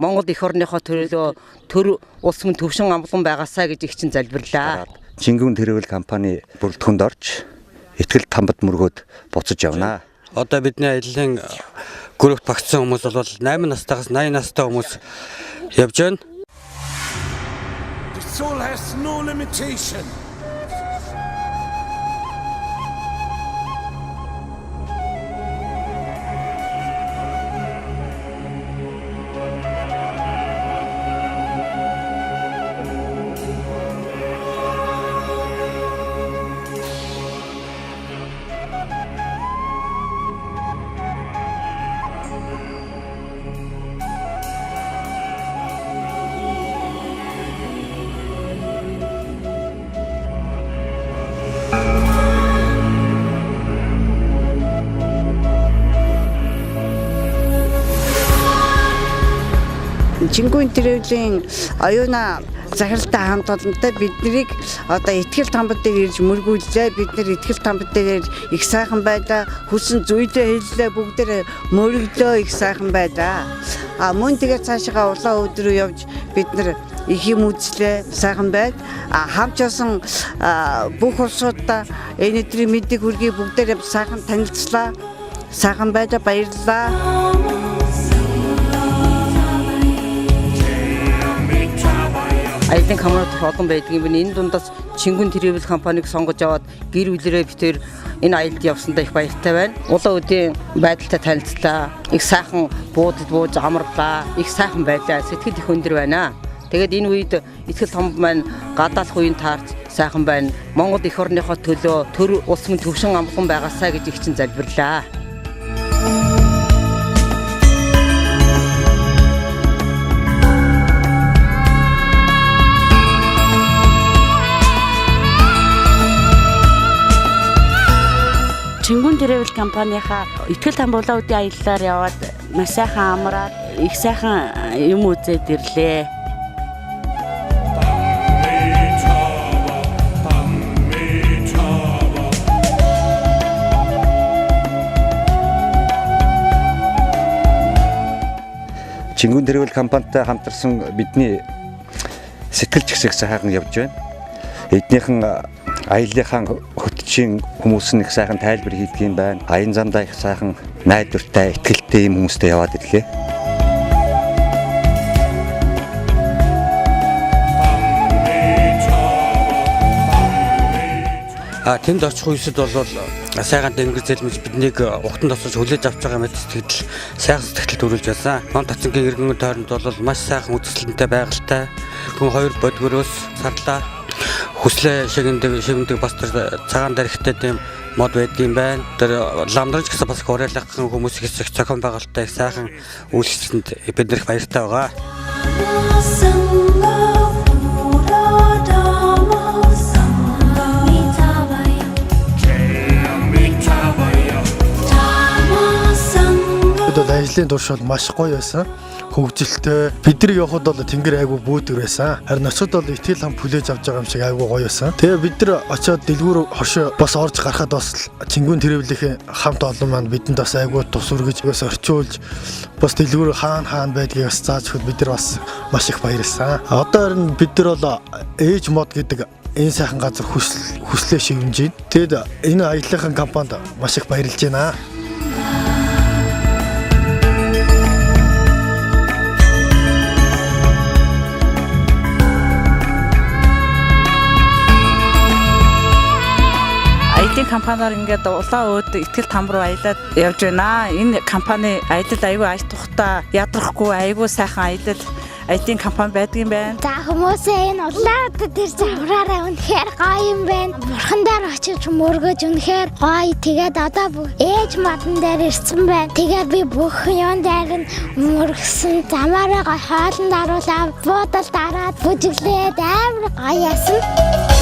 Монгол эх орныхоо төлөө төр улс мөн төвшин амгалан байгаасаа гэж их чин залбирлаа. Чингүн Travel компани бүрэлдэхүүнд орж итгэл тамбад мөргөөд буцаж явнаа. Одоо бидний аяллаа группт багтсан хүмүүс бол 8 настайгаас 80 настай хүмүүс явж байна. The soul has no limitation. Чингүн Travel-ийн оюуна захиралтай хамт олонтой биднийг одоо итгэл тамбад дээр ирж мөргүүллээ. Бид нэр итгэл тамбад дээр их сайхан байлаа. Хүсэн зүйлээ хэллээ. Бүгдээр мөрөглөө, их сайхан байлаа. А мөн тэгээд цаашаа улаан өвд рүү явж бид нар их юм үзлээ. Сайхан байд. А хамт явсан бүх улсуудаа энэ өдрийн мэндийг хүргэе, бүгдээр сайхан танилцлаа. Сайхан байлаа, баярлалаа. Аялын компаниуд их олон байдаг юм байна. Энэ дундаас Чингүн Travel компанийг сонгож аваад гэр бүлэрээ битээр энэ аялалд явсандаа их баяртай байна. Улаан үүдийн байдалтай танилцлаа. Их сайхан буудалд бууж амарлаа. Их сайхан байлаа. Сэтгэл их өндөр байна. Тэгээд энэ үед итгэл томб маань гадаалах үеийн таарч сайхан байна. Монгол эх орныхоо төлөө төр улс мөн төвшин амгалан байгаасаа гэж их чин залбирлаа. Чингүн Travel компанийнхаа итгэл тамбуулаа үдийн аяллаар яваад маш сайхан амраад их сайхан юм үзээд ирлээ. Чингүн Travel компанитай хамтарсан бидний сэтгэл ч их сайхан явж байна. Эднийхэн аяллахаа хөтчийн хүмүүс нь их сайхан тайлбар хийдэг юм байна. Аян замдаа их сайхан найдвартай, итгэлтэй юм хүмүүстэй яваад ирлээ. А тэнд очих үесэд бол сайхан тэнгэр зэлмэж биднийг ухтан тосож хүлээж авч байгаа мэт сэтгэл сайхан сэтгэл төрүүлж байсан. Мон Тацангийн иргэн тойронд бол маш сайхан үзэсгэлэнтэй байгальтай. Хүн хоёр бодгөрөөс сарлаа. Хүслээ шивэндэг бас тэр цагаан даригтай тийм мод байдгийн байна. Тэр ламдарч гэсэн бас уриалгах хүмүүс их зохион байгуулалттай их сайхан үйлчлэсэнд бид нар их баяртай байгаа. Бид бол ажлын турш бол маш гоё байсан. Хөгжилтэй. Бид нар явхад бол тэнгэр айгүй бүүдэр байсан. Харин очиход бол итгэл хам хүлээж авч байгаа юм шиг айгүй гоё байсан. Тэгээ бид нар очиод дэлгүүр хоршоо бас орж гарахад бас Чингүн Travel-ийн хамт олон маань бидэнд бас айгүй тус үргэж бас орчуулж бас дэлгүүр хаана хаана байдгийг бас зааж өгөхөд бид нар бас маш их баярлсан. Одоо харин бид нар бол ээж мод гэдэг энэ сайхан газар хүслээ шивнэж байна. Тэгэд энэ аяллахын компанид маш их баярлж байна. Аяллаа компаниар ингээд улаан өөд итгэл там руу аялаад явж байна. Энэ компани аялал аягүй ая тухтай, ядрахгүй аягүй сайхан аялал аяллаа компани байдгийн байна. За хүмүүсээ энэ улаан өөд дээр завраараа үнэхээр гоё юм байна. Бурхан дээр очиж мөргөж үнэхээр гоё. Тэгээд одоо ээж модон дээр ирсэн байна. Тэгээд би бүх юм дээр нь мөргсөн. Замаараа гоё хоолнд оруулаа, буудалд ороод бүжиглээд амар гоё яасан.